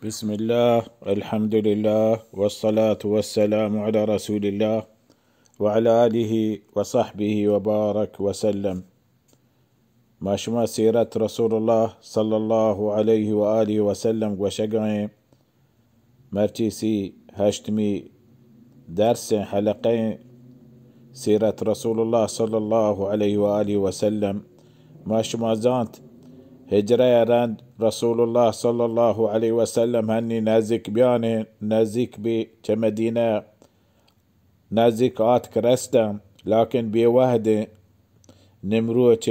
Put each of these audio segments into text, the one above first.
بسم الله، الحمد لله، والصلاة والسلام على رسول الله، وعلى آله وصحبه وبارك وسلم. ما شما سیرت رسول الله صلی الله علیه و آله و سلم گوشگائیں. مرچی سی ہشتمی درسیں حلقہ سیرت رسول الله صلی الله علیه و آله و سلم. ما شما زانت، ہجرہ رند رسول الله صلی الله علیه و سلم ہنی نزیک بیانے، نزیک بی چہ مدینہ نزیک آتک رستہ، لکن بے وہد نمروچ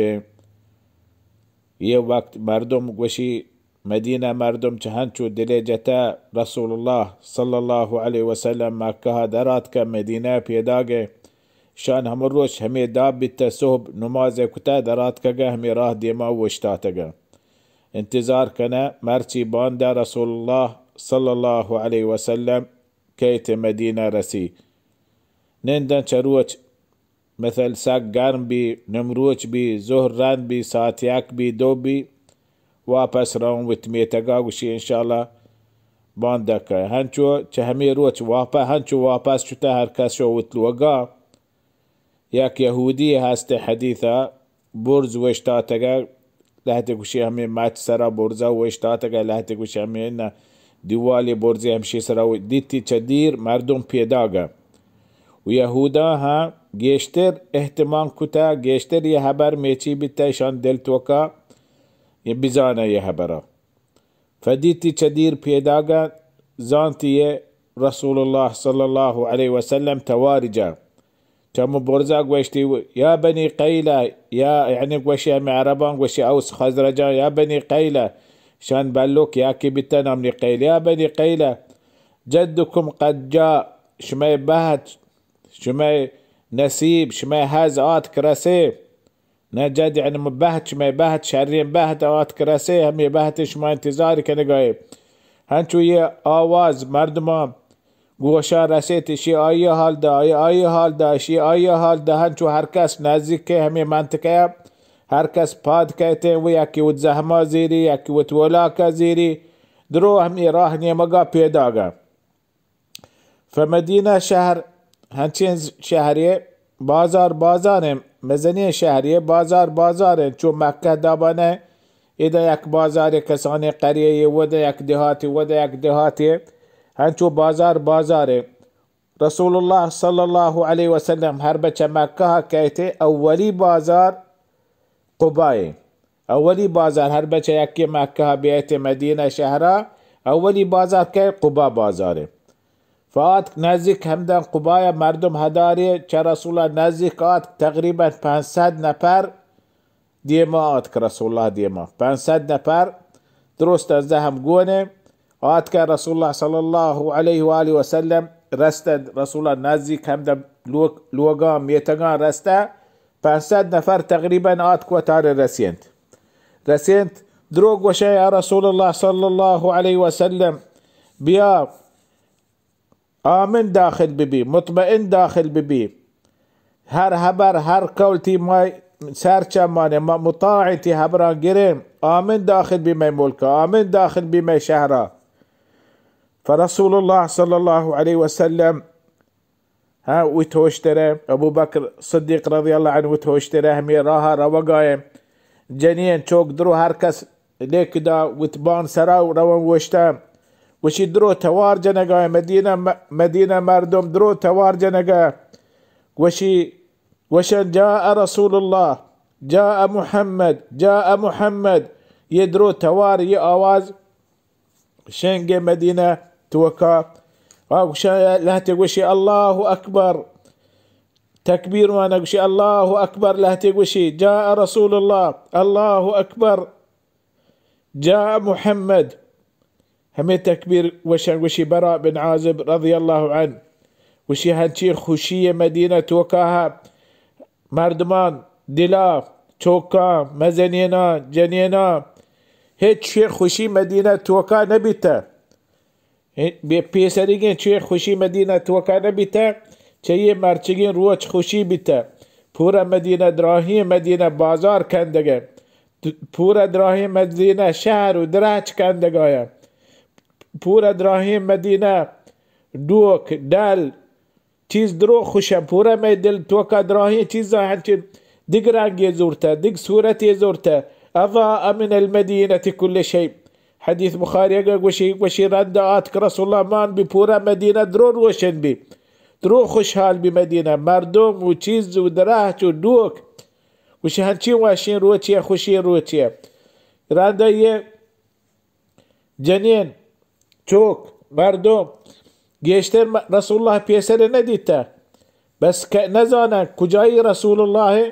یہ وقت مردم گوشی، مدینہ مردم چہ ہنچو دلے جتہ رسول الله صلی الله علیه و سلم مکہ در آتکہ مدینہ پیداگہ، شان ہمے روچ ہمے داب بیتہ، صحب نماز کتہ در آتکگہ ہمے راہ دیما اوشتاتگہ انتظار کنہ مرچی باندا رسول الله صلی الله علیه و سلم کئیت مدینہ رسی. نندن چہ روچ مثل سک گرم بی، نمروچ بی، ظہر رند بی، ساعت یک بی، دو بی، واپس رون وت میتگا گوشی انشاءاللہ باندا کئے. ہنچو چہ ہمے روچ واپس، ہنچو واپس شتہ ہر کس شو وت لوگا. یک یہودی ہست حدیثا برز وشتاتگہ، لہتے گوشی ہمے مچ سرا برزا وشتاتگہ، لہتے گوشی ہمے نہ دیوالی برزی ہمشی سرا و-، دیتی چہ دیر مردم پیداگہ. و یہودا ہاں گیشتر اہتمام کتہ، گیشتر یہ ہبر میچی بیتہ، اشان دل توکا یہ بزانہ یہ ہبرا. فدیتی چہ دیر پیداگہ، زانتی یہ رسول الله صلی الله علیه و سلم تواری جا چم برزا گوشتی، یا بنی قیلہ، یا، یعنی گوشی ہمیں عربان گوشی اوس خزرجان، یا بنی قیلہ، شان بلوک یاکی بیتہ نامنی قیلہ، یا بنی قیلہ، جدکم قد جاء، شمئے بہت، شمئے نصیب، شمئے حظ آتک رسے. نہ جد، یعنی بہت، شمئے بہت، شرین بہت آتک رسے، ہمے بہت شما انتظار کنگائے. ہنچو یہ آواز مردمان گوشا رسیت، اشی آئی حال دا، آئی، آئی حال دا، اشی آئی حال دا، ہنچو ہر کس نزدیک کے ہمیں منطقہ، ہر کس پاد کہتے ہیں، وہ یکی وت زہما زیری، یکی وت ولاکا زیری، درو ہمیں راہ نیمگا پیداگا. فمدینہ شہر ہنچیں شہرے، بازار بازاریں، مزنیں شہرے، بازار بازاریں، چو مکہ دابانے، ادا یک بازارے کسانیں قریہ، ودا یک دیہاتے، ودا یک دیہاتے، ہنچو بازار بازاریں. رسول الله صلی الله علیه و سلم ہر بچہ مکہ کہتے اولی بازار قبائے. اولی بازار ہر بچہ یکی مکہ بیایت مدینہ شہرا، اولی بازار کہ قبا بازارے. فآتک نزدیک ہمدن قبایا مردم ہدارے چہ رسول الله نزدیک آتک تقریباً پنچ صد نفر دیما آتک رسول الله دیما. پنچ صد نفر درست از ہم گونے آتک رسول الله صلی الله علیه و آله و سلم رستن رسول الله نزدیک ہمدن لوگ، لوگان میتگان رستہ پنچ صد نفر تقریباً آتک وتارے رسینت. رسینت، درو گوشے، یا رسول الله صلی الله علیه و سلم، بیا آمن داخل ببی، مطمئن داخل ببی. ہر ہبر، ہر قول تی ما سر چمانے، ما مطاع تی ہبران گریں، آمن داخل بی مئے ملکا، آمن داخل بی مئے شہرا. فرسول الله صلی الله علیه و سلم ہاں، وت ہوشترے، ابوبکر صدیق رضی اللہ عنہ وت ہوشترے، ہمے راہ روگائے. جنین چوک درو ہر کس لیک دا، وت بان سرا روان وشتا. وشی درو توار جنگائے، مدینہ م-، مدینہ مردم درو توار جنگا. وشی، وشن جاء رسول الله، جاء محمد، جاء محمد. یہ درو توار، یہ آواز شنگ مدینہ توکا. آ گوشا لہتے گوشی، الله أكبر. تکبیر وانا گوشی، الله أكبر. لہتے گوشی، جاء رسول الله، الله أكبر، جاء محمد. ہمے تکبیر وشن گوشی براء بن عازب رضی اللہ عنہ. گوشی ہنچی خوشی مدینہ توکا مردمان دلا، چوکاں، مزنیناں، جنیناں، ہچ چوئیں خوشی مدینہ توکا نہ بیتہ. بے پیسریگیں چوئیں خوشی مدینہ توکا نہ بیتہ، چہ یہ مرچگیں روچ خوشی بیتہ. پورا مدینہ دراہیں، مدینہ بازار کندگہ. پورا دراہیں مدینہ شہر و درچ کندگایہ. پورا دراہیں مدینہ، ڈوک، ڈل، چیز درو خوش ء، پورا مئے دل توکا دراہیں چیزاں ہنچیں دگ رنگے زورتہ، دگ صورتے زورتہ۔ اضاء من المدینة کل شیء۔ حدیث بخاری اگہ گوشی، گوشی رند آتک رسول اللہ مان بی پورا مدینہ درو روشن بی، درو خوشحال بی مدینہ، مردم و چیز و درہچ و ڈوک۔ گوشی ہنچیں وشیں روچے، خوشیں روچے۔ رند یہ جنین، چوک، مردم گیشتر م-، رسول اللہ پیسر نہ دیتہ۔ بس کہ نہ زاناں کجائی رسول اللہ،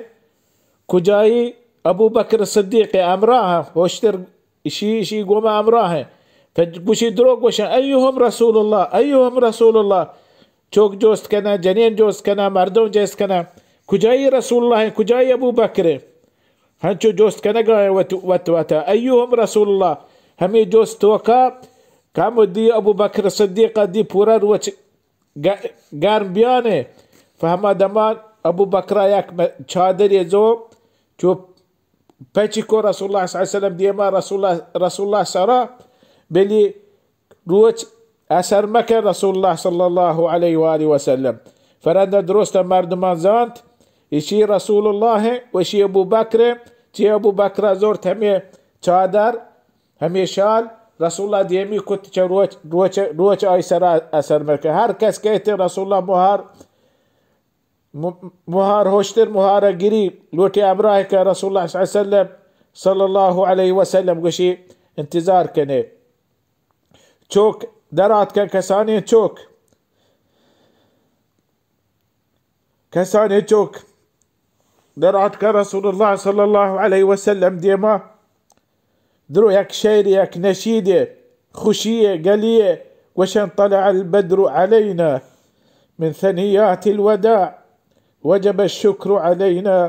کجائی ابو بکر صدیق ہمراہ، ہوشتر اشی، اشی گوما ہمراہ۔ پہ گوشی درو گوشن، ایہم رسول اللہ، ایہم رسول اللہ۔ چوک جوست کناں، جنین جوست کناں، مردم جوست کناں، کجائی رسول اللہ ہیں، کجائی ابو بکر ہیں؟ ہنچو جوست کنگا ہیں وت، وت، وتا۔ ایہم رسول اللہ۔ ہمیں جوست توکا کم دی ابو بکر صدیق دی پورا روچ گ-، گرم بیانے۔ فہما دمان ابو بکرا یک م-، چادر زو چو پچی کو رسول اللہ صلی اللہ علیہ وسلم دیما، رسول اللہ، رسول اللہ سرا، بلی روچ اثر مکن رسول اللہ صلی اللہ علیہ وآلہ وسلم۔ فرند درست مردمان زانت، اشی رسول اللہ ہیں و اشی ابو بکر ہیں۔ چی ابو بکر زورت ہمیں چادر، ہمیں شال، رسول اللہ دیمی کت چہ روچ، روچ، روچ آئی سرا اثر مکن۔ ہر کس کہتے رسول اللہ مہار م-، مہار ہوشتر مہارا گری لوٹی ہمراہ کہ رسول اللہ صلی اللہ علیہ وسلم، صلی اللہ علیہ وسلم گوشی انتظار کنے۔ چوک در آتکن کسانی چوک، کسانی چوک در آتکن رسول اللہ صلی اللہ علیہ وسلم دیما۔ درو یک شعر، یک نشید، خوشی گلی، گوشن: طلع البدر علينا من ثنيات الوداع، وجب الشكر علينا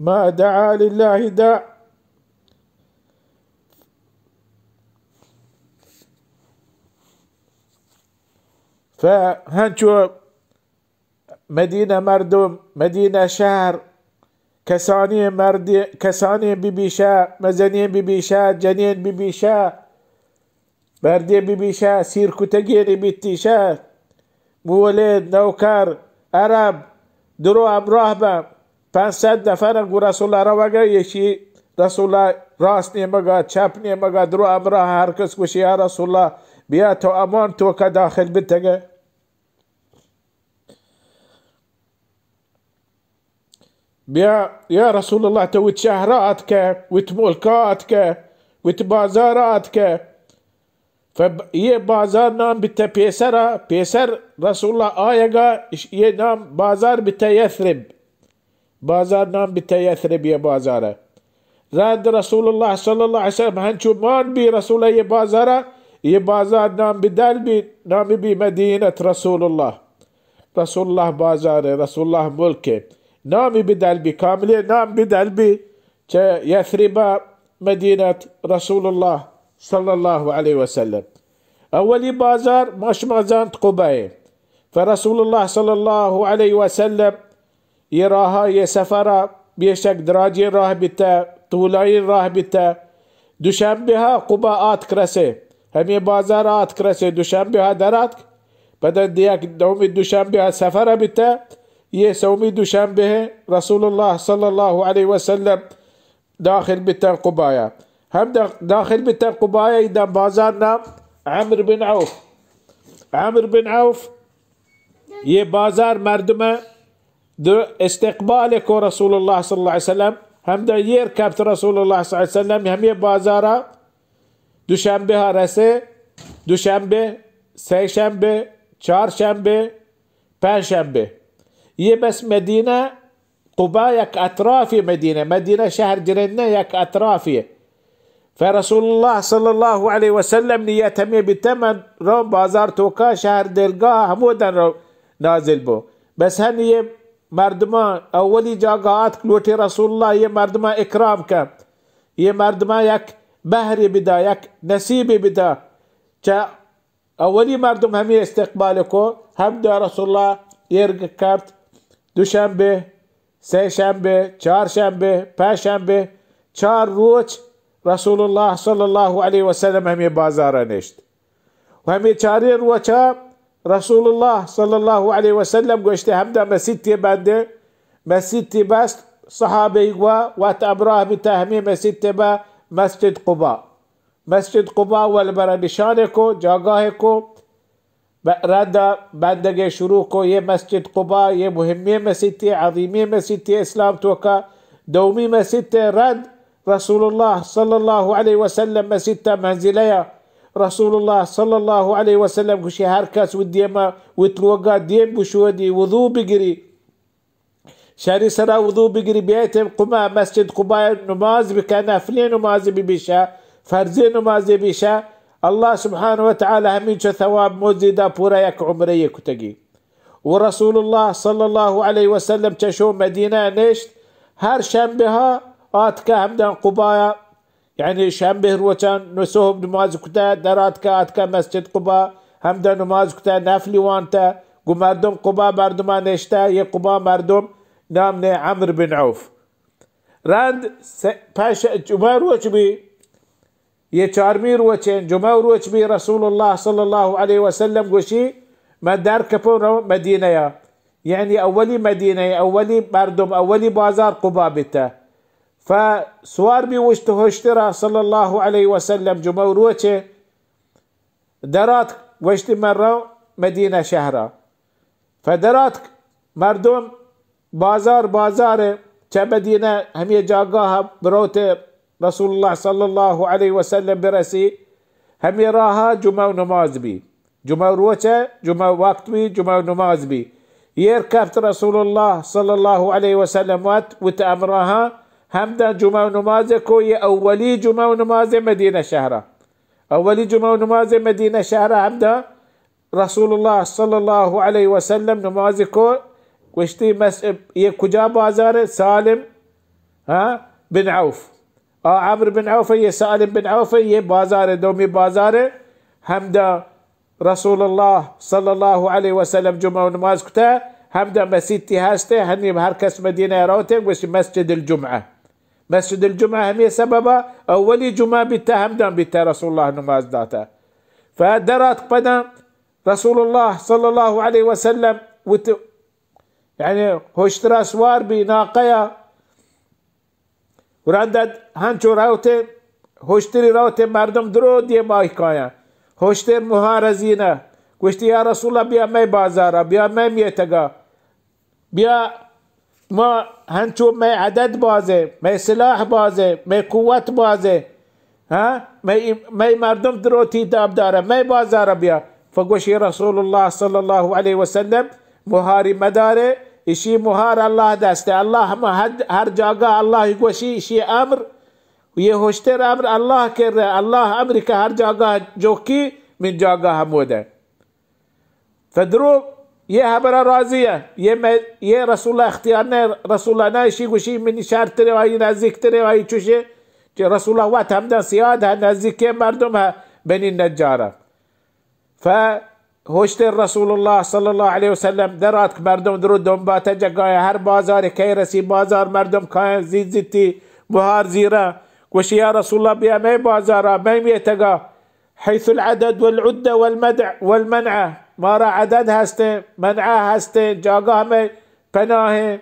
ما دعا لله داع۔ ف ہنچو مدینہ مردم، مدینہ شہر، کسانیں مردے، کسانیں ببیشہ، مزنیں ببیشہ، جنین ببیشہ، مردے ببیشہ، سیر کتگینے بیتیشہ، مولد، نوکر، عرب، درو ہمراہ بہ، پنچ صد نفر گو رسول اللہ روگا، یشی رسول اللہ راست نیمگا، چپ نیمگا، درو ہمراہ، ہر کس گوشی: یا رسول اللہ، بیا تو امان توکا داخل بتگہ۔ بیا، یا رسول اللہ، تو وت شہرا آتکہ، وت ملکا آتکہ، وت بازارا آتکہ۔ فب-، یہ بازار نام بیتہ پیسرا، پیسر رسول اللہ آیگا، اش-، یہ نام بازار بیتہ یثرب۔ بازار نام بیتہ یثرب یہ بازارا۔ رند رسول اللہ صلی اللہ علیہ وسلم ہنچو مان بی رسول اللہ یہ بازارا، یہ بازار نام بدل بی، نام بی مدینہ رسول اللہ۔ رسول اللہ بازار، رسول اللہ ملک، نامی بدل بی، کاملیں نام بدل بی، چہ یثرب مدینہ رسول اللہ صلی اللہ علیہ وسلم۔ اولی بازار ما شما زانت قباء۔ فرسول اللہ صلی اللہ علیہ وسلم یہ راہ، یہ سفر بیشک دراجیں راہ بیتہ، طولائیں راہ بیتہ۔ دوشنبہ قباء آتک رسے، ہمیں بازار آتک رسے، دوشنبہ در آتک۔ پدا دیگ دومی دوشنبہ سفر بیتہ، یہ سومی دوشنبہ رسول اللہ صلی اللہ علیہ وسلم داخل بیتن قبایا۔ ہم دا-، داخل بیتن قبایا، ایدا بازار نام عمرو بن عوف۔ عمرو بن عوف یہ بازار مردم دو استقبال کو رسول اللہ صلی اللہ علیہ وسلم، ہم دا ایر کپت رسول اللہ صلی اللہ علیہ وسلم، ہم یہ بازارا دوشنبہ ء رسے، دوشنبہ، سئے شنبہ، چار شنبہ، پنچ شنبہ۔ یہ بس مدینہ، قباء یک اطرافی مدینہ، مدینہ شہر جنین نہ، یک اطرافی۔ فرسول اللہ صلی اللہ علیہ وسلم نیت ہمیں بیتہ من رو بازار توکا شہر دلگاہ ہمودن رو نازل بو۔ بس ہن یہ مردمان اولی جاگہ آتک لوٹی رسول اللہ یہ مردمان اکرام کن۔ یہ مردمان یک بہری بدا، یک نصیبی بدا۔ چہ اولی مردم ہمیں استقبال کو، ہم دا رسول اللہ ایر کپت، دوشنبہ، سئے شنبہ، چار شنبہ، پنچ شنبہ، چار روچ رسول اللہ صلی اللہ علیہ وسلم ہمیں بازار نشت۔ و ہمے چاریں روچا رسول اللہ صلی اللہ علیہ وسلم گوشتے، ہمدا مسیتے بندے، مسیتے بست، صحابہ گوا وت ہمراہ بیتا ہمے مسیتے با مسجد قباء۔ مسجد قباء ول برا نشانے کو، جاگاہ کو، ب-، رندا بندگے شروع کو، یہ مسجد قباء، یہ مہمیں مسیتے، عظیمیں مسیتے اسلام توکا، دومی مسیتے رند رسول اللہ صلی اللہ علیہ وسلم مسیتا منزلہ یا۔ رسول اللہ صلی اللہ علیہ وسلم گوشی، ہر کس و دیما وت لوگا دیم بشودی، وضو بگری، شری سرا وضو بگری، بیایت قباء، مسجد قباء نماز بکن، نفلی نماز ببیشا، فرضی نماز بیشا، اللہ سبحانہ و تعالی ہمینچو ثواب مزیدا پورا یک عمرہ کتگی۔ و رسول اللہ صلی اللہ علیہ وسلم چشو مدینہ نشت، ہر شنبہ ها آتکا ہمدان قبایا، یعنی شنبہ روچان نو صحب نماز کتا، در آتکا، آتکا مسجد قباء ہمدا نماز کتا، نفلی وانتا، گو مردم قباء مردمان نشتا، یہ قباء مردم نام نے عمرو بن عوف۔ رند س-، پش جمعہ روچ بی، یہ چارمی روچیں، جمعہ روچ بی، رسول اللہ صلی اللہ علیہ وسلم گوشی، من در کپوں رو مدینہ یا، یعنی اولی مدینہ، اولی مردم، اولی بازار قباء بیتا۔ فسوار بی وشت ہوشترا صلی اللہ علیہ وسلم جمعہ روچے درات گوشتی من رو مدینہ شہرا۔ فدراتک مردم بازار بازار چہ مدینہ ہمے جاگاہ بروت رسول اللہ صلی اللہ علیہ وسلم برسی۔ ہمے راہ جمعہ نماز بی، جمعہ روچ جمعہ وقت بی، جمعہ نماز بی۔ ایر کفت رسول اللہ صلی اللہ علیہ وسلم وت وت امراہاں ہمدا جمعہ نماز کو، یہ اولی جمعہ نماز مدینہ شہرہ، اولی جمعہ نماز مدینہ شہرہ ہمدا رسول اللہ صلی اللہ علیہ وسلم نماز کو، گوشتی مس-، یہ کجا بازار ہے؟ سالم، ہاں، بن عوف۔ آ عمرو بن عوف ہے، یہ سالم بن عوف ہے، یہ بازار ہے، دومی بازار ہے۔ ہمدا رسول اللہ صلی اللہ علیہ وسلم جمعہ نماز کتا، ہمدا مسیتی ہستے، ہنی ہر کس مدینہ روتے، گوشتی مسجد الجمعہ۔ مسجد الجمعہ ہمے سببا اولی جمعہ بیتا، ہمدا بیتا رسول اللہ نماز داتا۔ فدرات پدا رسول اللہ صلی اللہ علیہ وسلم وت، یعنی ہوشترا سوار بی ناقہ یا، رند ہنچو روتے، ہوشتری روتے مردم درو دیما کایا۔ ہوشتر مہار زینہ، گوشتی، یا رسول اللہ، بیا مئے بازارا، بیا مئے میتگا، بیا ما ہنچو مئے عدد بازے، مئے سلاح بازے، مئے قوت بازے، ہاں؟ مئے، مئے مردم دروتی دابدارا، مئے بازارا بیا۔ فگوشی رسول اللہ صلی اللہ علیہ وسلم، مہاری مدارے، اشی مہار اللہ دستے۔ اللہ ہم ہر، ہر جاگہ اللہ گوشی، اشی امر، یہ ہوشتر امر اللہ کر رہے، اللہ امر کہ ہر جاگہ جو کی من جاگہ ہمودے۔ فدرو یہ حبرہ راضی ہے، یہ میں، یہ رسول اللہ اختیار نہ، رسول اللہ نہ اشی گوشی منی شرترے آئی نزدیکترے آئی چوشے کہ رسول اللہ وت ہمدا سیاد ہے، نزدیک مردم ہے بنی نجارہ۔ فہوشتر رسول اللہ صلی اللہ علیہ وسلم درات کہ مردم درو دنباتا جگایا، ہر بازار کئی رسی بازار مردم کایا زیت زیتی بہار زیرا۔ گوشی یا رسول اللہ بیا مئے بازارا، مئے میتگا۔ حیث العدد والعدة والمدع والمنعة، مارا عدد ہستیں، منعہ ہستیں، جاگہ مئے پناہیں،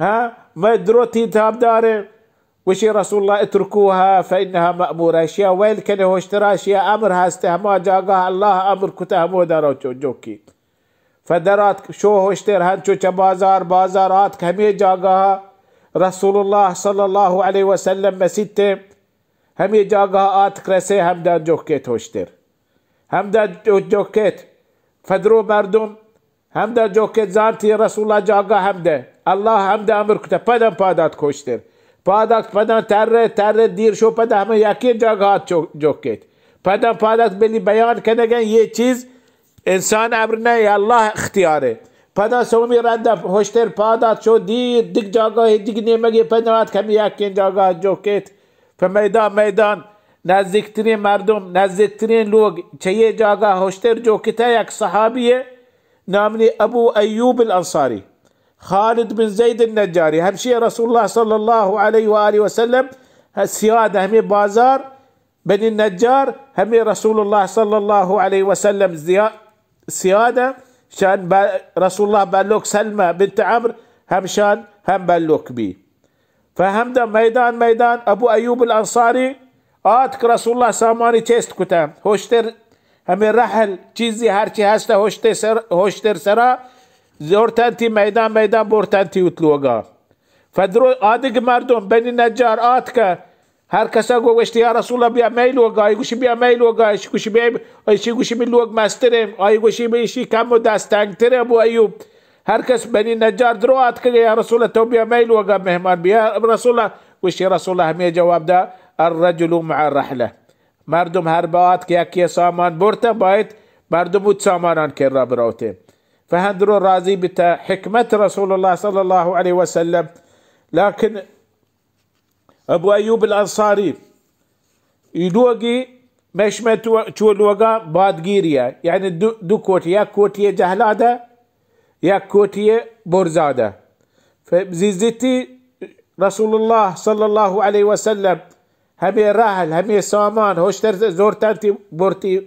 ہاں، مئے دروتی تابداریں۔ گوشی رسول اللہ اترکوها فإنها مأمورة، اشیا ویل کنے ہوشترا، اشیا امر ہستیں، ہما جاگہ اللہ امر کتا ہمودا رو چو-، جوکی۔ فدرات شو ہوشتر ہنچو چہ بازار، بازار آتک ہمے جاگہ رسول اللہ صلی اللہ علیہ وسلم مسیتے ہمے جاگہ آتک رسے ہمدا جوکیت ہوشتر۔ ہمدا جو-، جوکیت۔ فدرو مردم ہمدا جوکیت زانتی رسول اللہ جاگہ ہمدے۔ اللہ ہمدا امر کتا پدم پادات ہوشتر۔ پادات پدم ترے، ترے دیر شو پدا ہمے یکیں جاگہ آت جو-، جوکیت۔ پدم پادات بلی بیان کنگن یہ چیز انسان امر نہ، یہ اللہ اختیارے۔ پدا سومی رند ہوشتر پادات شو دیر دگ جاگہ دگ نیمگے پدا آت کمی یکیں جاگہ جوکیت۔ پہ میدان، میدان نزدیکترین مردم، نزدیکترین لوگ چہ یہ جاگہ ہوشتر جوکتا یک صحابی ہے، نامنی ابو ایوب الانصاری، خالد بن زید النجاری، ہمشی رسول اللہ صلی اللہ علیہ وآلہ وسلم سیاد ہمیں بازار بنی نجار ہمے رسول اللہ صلی اللہ علیہ وسلم زیا-، سیادہ شان با-، رسول اللہ بلوک سلمہ بنت عمرو ہم شان ہم بلوک بی۔ فہمدا میدان میدان ابو ایوب الانصاری آتک رسول اللہ سامانی چست کتہ۔ ہوشتر ہمے رحل چیزی ہرچی ہستہ ہوشتر سر-، ہوشتر سرا زورتنتی میدان میدان برتنتی اتلوگا۔ فدرو آدگ مردم بنی نجار آتکہ ہر کسا گو گوشتی، یا رسول اللہ، بیا مئے لوگا۔ آئی گوشی، بیا مئے لوگا۔ ایشی گوشی، بیا، ایشی گوشی، می لوگ مستریں۔ آئی گوشی، بی ایشی کم و دست تنگتریں ابو ایوب۔ ہر کس بنی نجار درو آتکگے، یا رسول اللہ، تو بیا مئے لوگا مہمان بیا۔ رسول اللہ گوشی، رسول اللہ ہمے جواب دا، الرجل مع رحلہ۔ مردم ہر بات کہ یکی سامان برتا، باید مردم وت سامانان کرا بروتے۔ فہندرو راضی بتا حکمت رسول اللہ صلی اللہ علیہ وسلم۔ لیکن ابو ایوب الانصاری، ای لوگی مشمع تو-، چو لوگا بادگیری ہے، یعنی دو، دو کوٹی، یک کوٹی جہلا دہ، یک کوٹی برزا دہ۔ ف-، زیزیتی رسول اللہ صلی اللہ علیہ وسلم ہمے رحل، ہمے سامان، ہوشتر زورتنتی برتی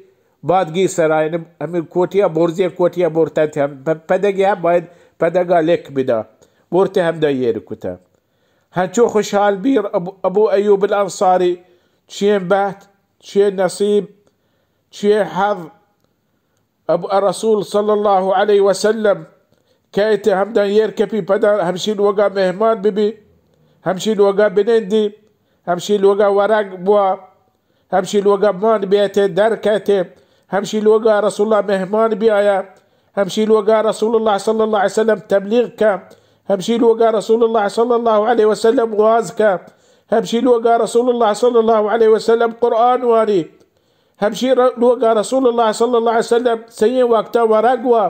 بادگیر سرا، یعنی ہمے کوٹیا برزی کوٹیا برتنتی ہم پ-، پدگی ہم باید پدگا لک بدا۔ برتے ہمدا ایر کتا۔ ہنچو خوشحال بیر ابو، ابو ایوب الانصاری، چین بحت، چین نصیب، چین حظ، ابو رسول صلی اللہ علیہ وسلم کئیت ہمدا ایر کپی پدا ہمشی لوگا مہمان ببی، ہمشی لوگا بنندی، ہمشی لوگا ورگ بوا۔ ہمشی لوگا مان بیئت، در کئیت، ہمشی لوگا رسول اللہ مہمان بیایا، ہمشی لوگا رسول اللہ صلی اللہ علیہ وسلم تبلیغ کا، ہمشی لوگا رسول اللہ صلی اللہ علیہ وسلم واز کا، ہمشی لوگا رسول اللہ صلی اللہ علیہ وسلم قرآن وانی، ہمشی ر-، لوگا رسول اللہ صلی اللہ علیہ وسلم سئیں وقتا ورگ وا،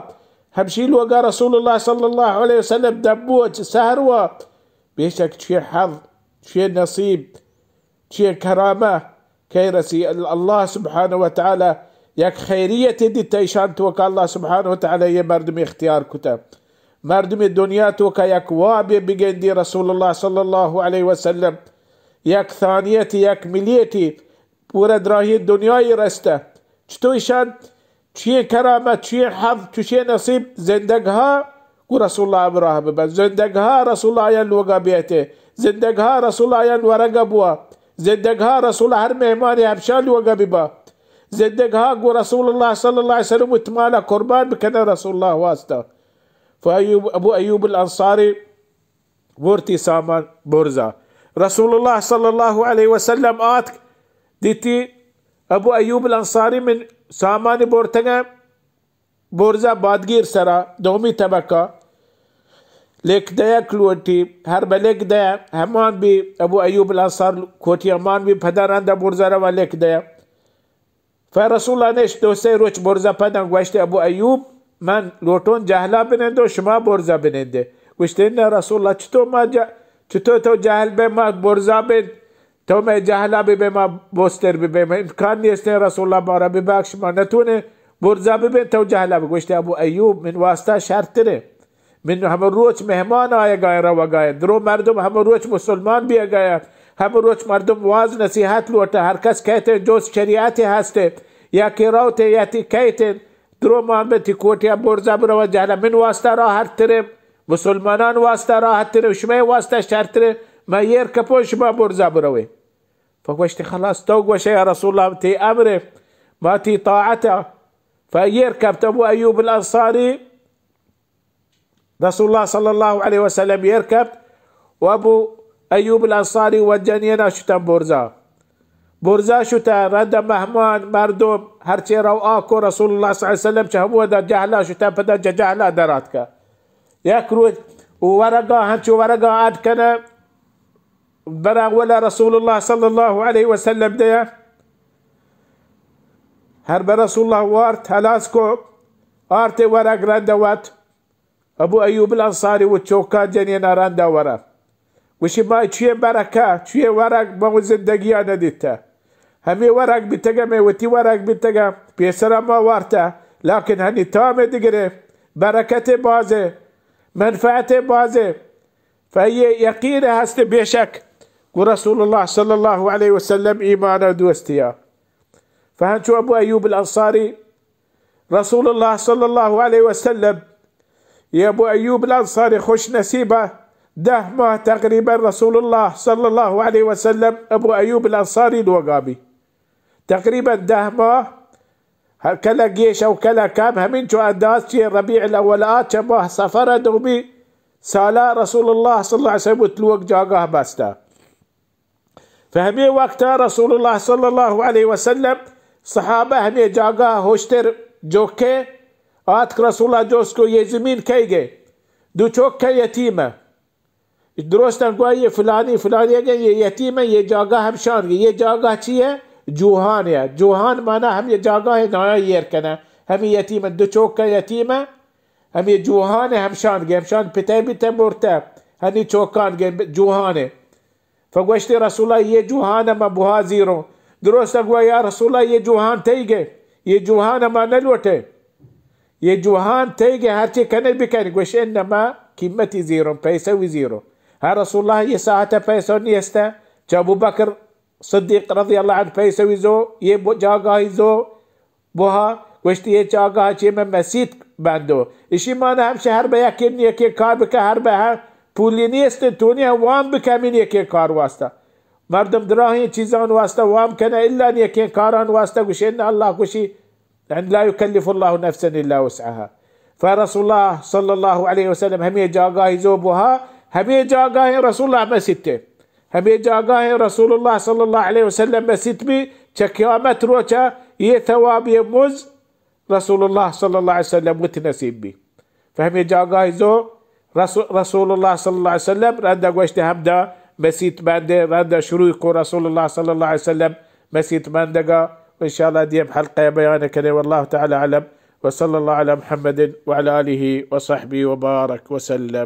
ہمشی لوگا رسول اللہ صلی اللہ علیہ وسلم دبوچ سحر وا۔ بے شک چی حظ، چی نصیب، چی کرامہ کئی رسی۔ ال-، اللہ سبحانہ و تعالی یک خیریت دیتا ایشان توکا، اللہ سبحانہ و تعالی یہ مردم اختیار کتا۔ مردم دنیا توکا یک واب بگندی رسول اللہ صلی اللہ علیہ وسلم، یک ثانیتی، یک ملیتی پورا دراہی دنیای رستہ۔ چطو ایشان چی کرامت، چی حظ، چی نصیب، زندگ ہا گو رسول اللہ ہمراہ ببن، زندگ ہا رسول اللہ آیان لوگا بیتے، زندگ ہا رسول اللہ آیان ورگا بوا، زندگ ہا رسول اللہ ہر مہمان ہمشان لوگا ببا، زندگ ہا گو رسول اللہ صلی اللہ علیہ وسلم اتمالا قربان بکنن رسول اللہ واسطہ۔ فایوب، ابو ایوب الانصاری ورتی سامان برزا۔ رسول اللہ صلی اللہ علیہ وسلم آتک دیتی ابو ایوب الانصاری من سامانی برتگا برزا بادگیر سرا دومی طبقہ لیک دیا کلوٹی ہر بلیک دیا ہمان بی ابو ایوب الانصار کوٹی ہمان بی پدا رندا برزا روا لیک دیا۔ فی رسول اللہ نشت دو سے روچ برزا پدا گوشت، ابو ایوب، من لوٹون جہلا بنندو، شما برزا بنندے۔ گوشت، نہ رسول اللہ، چطو ما ج-، چطو تو جہل بے ما برزا بن، تو مئے جہلا ببے ما بوستر ببے، ما امکان نیست رسول اللہ مارا ببخش، ما نتونے برزا ببے تو جہلا بے۔ گوشت، ابو ایوب، من واسطہ شرترے۔ من ہمے روچ مہمان آیگا ایں روگا ایں۔ درو مردم ہمے روچ مسلمان بیگا ایں۔ ہمے روچ مردم واز نصیحت لوٹا۔ ہر کس کئیت جوست شریعت ہستے۔ یا کہ روتے یا تی کئیت۔ درو مان بے تی کوٹیا برزا برو جہلا۔ من واسطہ راحت ترے۔ مسلمانان واسطہ راحت ترے۔ شمئے واسطہ شر ترے۔ ما ایر کپو شما برزا بروے۔ فگوشت، خلاص تو گوشے یا رسول اللہ تی امرے۔ ما تی طاعتا۔ فایر کپت ابو ایوب الانصاری۔ رسول اللہ صلی اللہ علیہ وسلم ایر کپت و ابو ایوب الانصاری و جنینا شتن برزا۔ برزا شتن، رند مہمان، مردم، ہرچے رو آکو رسول اللہ صلی اللہ علیہ وسلم چہ ہمودا جہلا شتن، پدا چہ جہلا دراتکا۔ یک روچ ورگا، ہنچو ورگا اڈ کنن، برن ولا رسول اللہ صلی اللہ علیہ وسلم دیا۔ ہر بر رسول اللہ وارت، ہلاس کو، آرت ورگ رند وت۔ ابو ایوب الانصاری و چوکا جنینا رندا ورا۔ گوشی، ما چوئے برکہ، چوئے ورگ ما زندگیا ندیتہ۔ ہمے ورگ بیتگہ، مئے وتی ورگ بیتگہ، پیسرا ما وارتہ، لیکن ہنی تام دگرے، برکت بازے، منفعت بازے۔ فائی یقین ہست بے شک گو رسول اللہ صلی اللہ علیہ وسلم ایمان و دوستیا۔ بہن چو ابو ایوب الانصاری، رسول اللہ صلی اللہ علیہ وسلم، یہ ابو ایوب الانصاری خوش نصیبہ، دہ ماہ تقریباً رسول اللہ صلی اللہ علیہ وسلم ابو ایوب الانصاری لوگا بی۔ تقریباً دہ ماہ، کلہ گیش او کلہ کم، ہمینچو انداز چی ربیع الاول آ چہ ماہ صفر دومی سالا رسول اللہ صلی اللہ علیہ وسلم وت لوگ جاگاہ بستہ۔ فہ ہمے وقتا رسول اللہ صلی اللہ علیہ وسلم صحابہ ہمے جاگاہ ہوشتر جوکے آتک، رسول اللہ جوست کو یہ زمین کئی گے؟ دو چوکہ یتیمہ۔ درستاں گوا یہ فلانی، فلانی اگہ یہ یتیمہ، یہ جاگاہ ہمشان گے۔ یہ جاگاہ چی ہے؟ جوہان ہے۔ جوہان معنی ہم یہ جاگاہ ہے، نایا ایر کنہ۔ ہمیں یتیمہ، دو چوکہ یتیمہ، ہمیں جوہان ہے ہمشان گے۔ ہمشان پتہ بیتہ مرتہ، ہنی چوکان گے جوہان ہے۔ فگوشتی رسول اللہ، یہ جوہان ما بہا زیروں۔ درست گوا یا رسول اللہ، یہ جوہان تئی گے، یہ جوہان ما نہ لوٹے۔ یہ جوہان تئی گے، ہرچی کنے بکن۔ گوش انما قیمتی زیروں، پیسہ وی زیروں۔ ہاں رسول اللہ، یہ ساعت پیسہ نیستا۔ چہ ابو بکر صدیق رضی اللہ عنہ پیسہ وی زو، یہ ب-، جاگاہی زو، بوہا، گوشتی، یہ جاگاہ چی من مسیت بندو۔ اشی معنی ہمشہ ہر بہ یکے نیکیں کار بکہ، ہر بہ ہر پولی نیست، تو نی وام بکہ ہمیں نیکیں کار واسطہ۔ مردم دراہیں چیزان واسطہ وام کنہ، الا نیکیں کاران واسطہ۔ گوشی، ان اللہ گوشی، ان لا یکلف اللہ نفسا الا وسعها۔ فرسول اللہ صلی اللہ علیہ وسلم ہمیں جاگاہی زو بوہا، ہمیں جاگاہ رسول اللہ مسیتے۔ ہمے جاگاہ رسول اللہ صلی اللہ علیہ وسلم مسیت بی، چہ قیامت روچا یہ ثواب، یہ مز رسول اللہ صلی اللہ علیہ وسلم وتی نصیب بی۔ فہمے جاگاہ زو رسو-، رسول اللہ صلی اللہ علیہ وسلم رندا گوشت ہمدا مسیت بندے، رندا شروع کو رسول اللہ صلی اللہ علیہ وسلم مسیت بندگا۔ و انشاءاللہ دیم حلقہ بیان کنے۔ واللہ تعالی اعلم۔ وصلی اللہ علی محمد وعلی آلہ وصحبہ وبارک وسلم۔